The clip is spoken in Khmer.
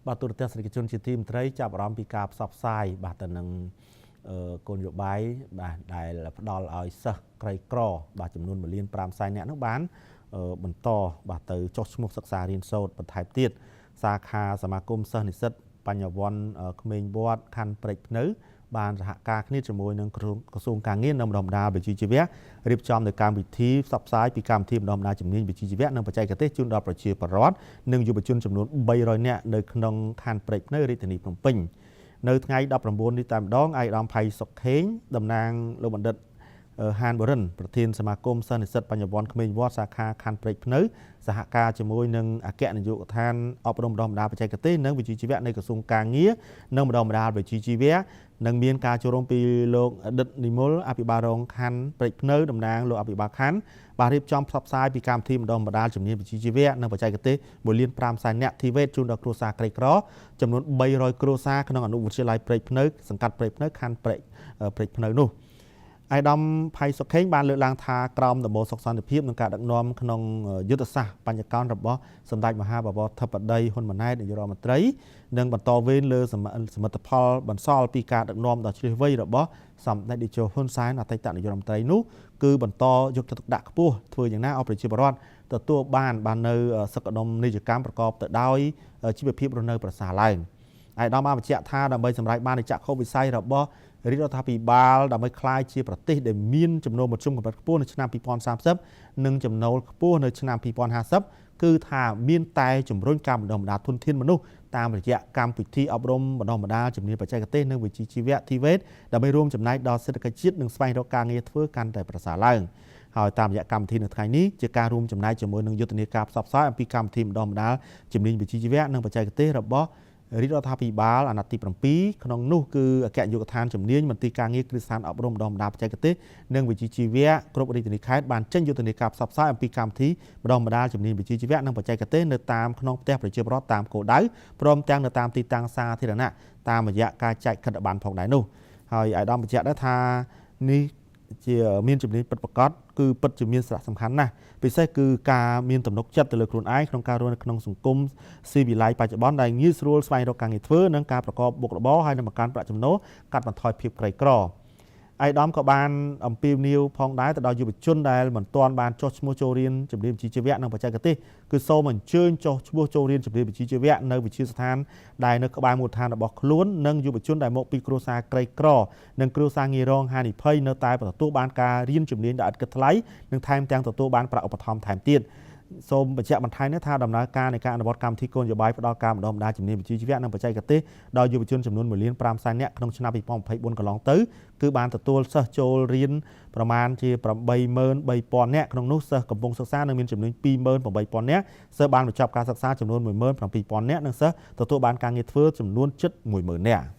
បាទទូរទស្សនិកជនជាទីមេត្រីចាប់អារម្មណ៍ពីការផ្សព្វផ្សាយបាទទៅនឹងគោលនយោបាយបាទដែលផ្ដល់ឲ្យសិស្សក្រីក្របាទចំនួន1លាន5សែននាក់នោះបានបន្តបាទទៅចុះឈ្មោះសិក្សារៀនសូត្របន្ថែមទៀតសាខាសមាគមសិស្សនិស្សិតបញ្ញវន្តក្មេងវត្តខណ្ឌព្រែកភ្នៅបានសហការគ្នាជាមួយនឹងក្រសួងការងារនិងបណ្ដុះបណ្ដាលវិជ្ជាជីវៈរៀបចំនៅកម្មវិធីផ្សព្វផ្សាយពីកម្មវិធីបណ្ដុះបណ្ដាលជំនាញវិជ្ជាជីវៈនិងបច្ចេកទេសជូនដល់ប្រជាពលរដ្ឋនិងយុវជនចំនួន300នាក់នៅក្នុងខណ្ឌព្រែកភ្នៅរាជធានីភ្នំពេញនៅថ្ងៃ19នេះតែម្ដងឯកឧត្តមផៃសុកខេងតំណាងលោកបណ្ឌិតហានបរិនប្រធានសមាគមសិស្សនិស្សិតបញ្ញវន្តក្មេងវត្តសាខាខណ្ឌព្រែកភ្នៅសហការជាមួយនឹងអគ្គនាយកដ្ឋានអប់រំបណ្ដុះបណ្ដាលបច្ចេកទេសនិងវិជ្ជាជីវៈនៃក្រសួងការងារនិងបណ្ដុះបណ្ដាលវិជ្ជាជីវៈនិងមានការចូលរួមពីលោកដិតនិមលអភិបាលរងខណ្ឌព្រែកភ្នៅតំណាងលោកអភិបាលខណ្ឌបានរៀបចំផ្សព្វផ្សាយពីកម្មវិធីបណ្ដុះបណ្ដាលជំនាញវិជ្ជាជីវៈនិងបច្ចេកទេស1លាន5សែននាក់ធីវេតជូនដល់គ្រួសារក្រីក្រចំនួន300គ្រួសារក្នុងអនុវិទ្យាល័យព្រែកភ្នៅសង្កាត់ព្រែកភ្នៅខណ្ឌព្រែកភ្នៅនោះឯកឧត្តមផៃសុខេងបានលើកឡើងថាក្រោមដំបូលសុខសន្តិភាពនិងការដឹកនាំក្នុងយុទ្ធសាស្ត្របញ្ញកោណរបស់សម្ដេចមហាបវរធិបតីហ៊ុនម៉ាណែតនាយករដ្ឋមន្ត្រីនិងបន្តវេនលើសមិទ្ធផលបន្សល់ពីការដឹកនាំដ៏ឈ្លាសវៃរបស់សម្ដេចតេជោហ៊ុនសែនអតីតនាយករដ្ឋមន្ត្រីនោះគឺបន្តយកចិត្តទុកដាក់ខ្ពស់ធ្វើយ៉ាងណាឲ្យប្រជាពលរដ្ឋទទួលបាននៅសុខដុមនីយកម្មប្រកបទៅដោយជីវភាពរស់នៅប្រសើរឡើងឯកឧត្តមបានបញ្ជាក់ថាដើម្បីសម្រេចបាននូវចក្ខុវិស័យរបស់រាជរដ្ឋាភិបាលដើម្បីក្លាយជាប្រទេសដែលមានចំណូលមធ្យមកម្រិតខ្ពស់នៅឆ្នាំ2030និងចំណូលខ្ពស់នៅឆ្នាំ2050គឺថាមានតែជំរុញការបណ្ដុះបណ្ដាលធនធានមនុស្សតាមរយៈកម្មវិធីអប់រំបណ្ដុះបណ្ដាលជំនាញបច្ចេកទេសនិងវិជ្ជាជីវៈ TVET ដើម្បីរួមចំណែកដល់សេដ្ឋកិច្ចជាតិនិងស្វែងរកការងារធ្វើកាន់តែប្រសើរឡើងហើយតាមរយៈកម្មវិធីនៅថ្ងៃនេះជាការរួមចំណែកជាមួយនឹងយុទ្ធនាការផ្សព្វផ្សាយអំពីកម្មវិធីបណ្ដុះបណ្ដាលជំនាញវិជ្ជាជីវៈនិងបច្ចេកទេសរបស់រាជរដ្ឋាភិបាលអាណត្តិទី7ក្នុងនោះគឺអគ្គនាយកដ្ឋានជំនាញមន្ទីរការងារគ្រឹះស្ថានអប់រំបណ្ដុះបណ្ដាលបច្ចេកទេសនិងវិជ្ជាជីវៈគ្រប់រាជធានីខេត្តបានចេញយុទ្ធនាការផ្សព្វផ្សាយអំពីកម្មវិធីបណ្ដុះបណ្ដាលជំនាញវិជ្ជាជីវៈនិងបច្ចេកទេសនៅតាមក្នុងផ្ទះប្រជាពលរដ្ឋតាមគោលដៅព្រមទាំងនៅតាមទីតាំងសាធារណៈតាមរយៈការចែកខិត្តប័ណ្ណផងដែរនោះហើយឯកឧត្តមបញ្ជាក់ដែរថានេះជាមានជំនាញពិតប្រាកដគឺពិតជាមានសារៈសំខាន់ណាស់ពិសេសគឺការមានទំនុកចិត្តទៅលើខ្លួនឯងក្នុងការរស់នៅក្នុងសង្គមស៊ីវិល័យបច្ចុប្បន្នដែលងាយស្រួលស្វែងរកការងារធ្វើនិងការប្រកបមុខរបរហើយនឹងបង្កើនប្រាក់ចំណូលកាត់បន្ថយភាពក្រីក្រឯកឧត្តមក៏បានអំពាវនាវផងដែរទៅដល់យុវជនដែលមិនទាន់បានចុះឈ្មោះចូលរៀនជំនាញវិជ្ជាជីវៈនិងបច្ចេកទេសគឺសូមអញ្ជើញចុះឈ្មោះចូលរៀនជំនាញវិជ្ជាជីវៈនៅវិទ្យាស្ថានដែលនៅក្បែរមូលដ្ឋានរបស់ខ្លួននិងយុវជនដែលមកពីគ្រួសារក្រីក្រនិងគ្រួសារងាយរងហានិភ័យនៅតែទទួលបានការរៀនជំនាញដោយឥតគិតថ្លៃនិងថែមទាំងទទួលបានប្រាក់ឧបត្ថម្ភថែមទៀតសូមបញ្ជាក់បន្ថែមថាដំណើរការនៃការអនុវត្តកម្មវិធីគោលនយោបាយផ្ដល់ការបណ្ដុះបណ្ដាលជំនាញវិជ្ជាជីវៈនិងបច្ចេកទេសដល់យុវជនចំនួន1លាន5សែននាក់ក្នុងឆ្នាំ2024កន្លងទៅគឺបានទទួលសិស្សចូលរៀនប្រមាណជា83000នាក់ក្នុងនោះសិស្សកំពុងសិក្សានឹងមានចំនួន28000នាក់សិស្សបានបញ្ចប់ការសិក្សាចំនួន17000នាក់និងសិស្សទទួលបានការងារធ្វើចំនួនជិត10000នាក់។